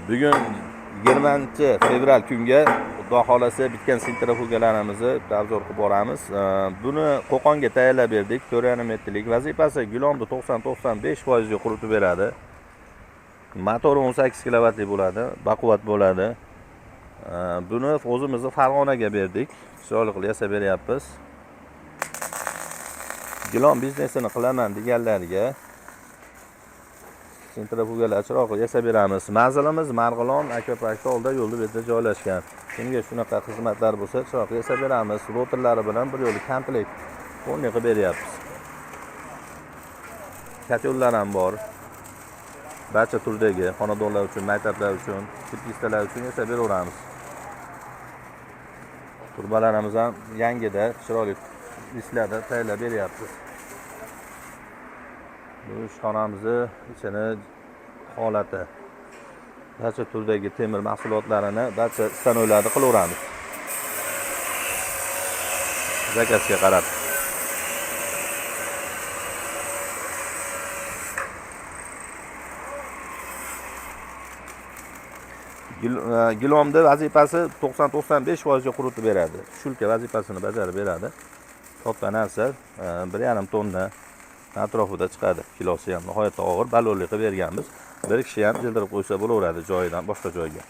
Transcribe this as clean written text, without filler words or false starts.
Bugun 20 fevral kunga, Xudo xohlasa, bitgan sentrifugalarimizni обзор qilib boramiz. Buni Qo'qonga tayyorlab berdik. 4,5 metrlik vazifasi gilomni 90-95 foizga quritib beradi. Motori 18 kilovatli bo'ladi, baquvvat bo'ladi. Buni o'zimizni Farg'onaga berdik. Chiroyli qilib yasab beryapmiz. Gilom biznesini qilaman deganlarga sentrifugalar chiroyli qilib yasab beramiz. Manzilimiz Marg'ilon, akvaparkda oldida, yo'lni betida joylashgan. Kimga shunaqa xizmatlar bo'lsa, chiroyli qilib yasab beramiz. Rotorlari bilan bir yo'li komplekt полный qilib beryapmiz. Котёл lar ham bor. Barcha turdagi xonadonlar uchun, maktablar uchun, teplitsalar uchun yasab beraveramiz. Turbalarimiz ham yangida, chiroyli listlarda tayyorlab beryapmiz. Bu ishxonamizni ichini holati. Barcha turdagi temir mahsulotlarini, barcha stanoklarda qilaveramiz. Заказ ga qarab. Gilomni vazifasi 90-95 foizga quritib beradi. Shulka vazifasini bajarib beradi. Katta narsa, 1,5 tonna atrofida chiqadi. Kilosi ham nihoyatda og'ir, balonli qilib berganmiz. Bir kishi ham jildirib qo'ysa bo'laveradi joyidan boshqa joyga.